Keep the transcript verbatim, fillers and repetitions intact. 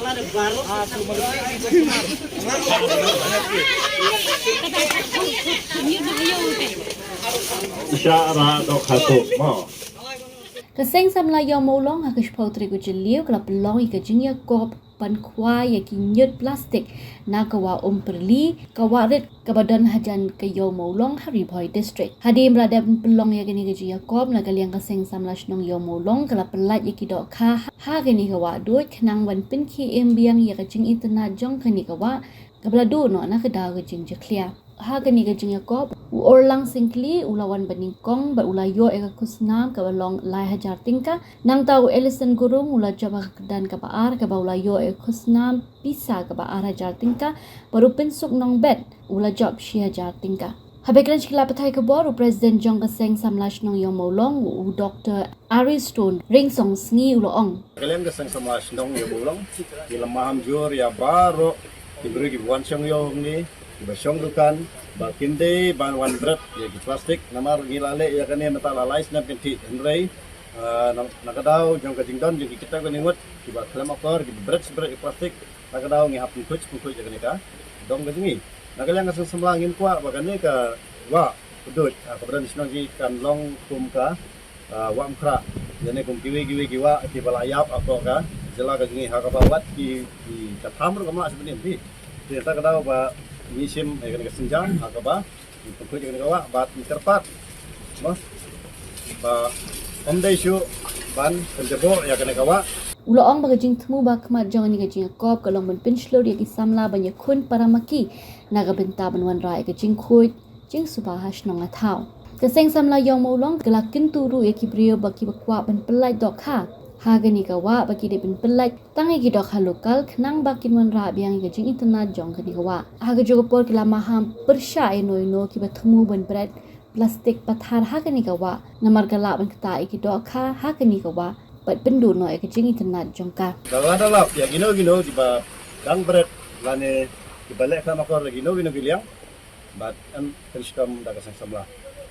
Shah ra dok hatuk mo. Ka Seng Samla Ïew Mawlong ha ka shiphew tarik u Jylliew ka la pynlong ïa ka jingïakop ban kwah ïa ki ñiut plastik na ka wah Umpyrli, ka wah rit kaba don hajan ka Ïew Mawlong ha Ri Bhoi District. Hadien ba la dep pynlong ïa kane ka jingïakop, na ka liang ka Seng Samla Shnong Ïew Mawlong ka la pyllait ïa ki dohkha ha kane ka wah duid khnang ban pynkhie im biang ïa ka jingitynnad jong kane ka wah kaba la duh noh na ka daw ka jingjakhlia. Ha kane ka jingïakop, u Orlang Syngkli u la wan banyngkong bad u la ïoh ïa ka khusnam kaba long lai hajar tyngka. Nangta u Ellison Gurung u la jop ha ka kyrdan kaba ar, kaba u la ïoh ïa ka khusnam pisa kaba ar hajar tyngka, bad u Pynsuk Nongbet u la jop shi hajar tyngka. Haba kren sha ki lad pathai khubor, u President jong ka Seng Samla Shnong Ïew Mawlong, u Doktor Aristone Ringsong Sngi u la ong. Ka liang ka Seng Samla Shnong Ïew Mawlong, ngi la maham jur ïa baroh ki briew kiba wan shong ïew hangne, kiba shong dukan, ba kin dei ban wan bret ïa ki plastik, namar ngi la leh ïa kane mynta la lai snem kynthih, hynrei, ah, na, na ka daw jong ka jingdon jong ki kitaw kane ngut, kiba khlem akor, kiba bret bret ïa ki plastik, na ka daw ngi hap pynkhuid pynkhuid ïa kane ka dong ka jong ngi. Na ka liang ka Seng Samla ngim kwah ba kane ka wah Pduid, ah, kaba don shnong jong ngi kan long kum ka, ah, wah Umkhrah. Lane kum kiwei kiwei ki wah kiba la ïap hapoh ka jylla ka jong ngi, ha kaba wat ki, ki ka tham ruh kam lah shuh ban im, phi. Te kata ka daw ba ngi shim ïa kane ka sienjam ha kaba ngi pynkhuid ïa kane ka wah bad ngi kyrpad, mo, ba ym dei shuh ban pynjaboh ïa kane ka wah. U la ong ba ka jingthmu ba khmat jong kane ka jingïakop ka long ban pynshlur ïa ki samla ban ïakhun para ma ki na ka bynta ban wanrah ïa ka jingkhuid jingsuba ha shnong ha thaw. Ka Seng Samla Ïew Mawlong ka la kyntu ruh ïa ki briew ba kiba kwah ban pyllait dohkha ha kane ka wah ba ki dei ban pyllait tang ïa ki dohkha lokal khnang ba kin wanrah biang ïa ka jingitynnad jong kane ka wah. Ha kajuh ka por ki la maham pyrshah ïa no ïa no kiba thmu ban bret plastik pathar ha kane ka wah, namar ka lah ban ktah ïa ki dohkha ha kane ka wah bad pynduh noh ïa ka jingitynnad jong ka. Ka la da lap ïa kino kino kiba dang bret lane kiba leh khlem akor ïa kino kino ki liang, bad yn pynshitom da ka Seng Samla.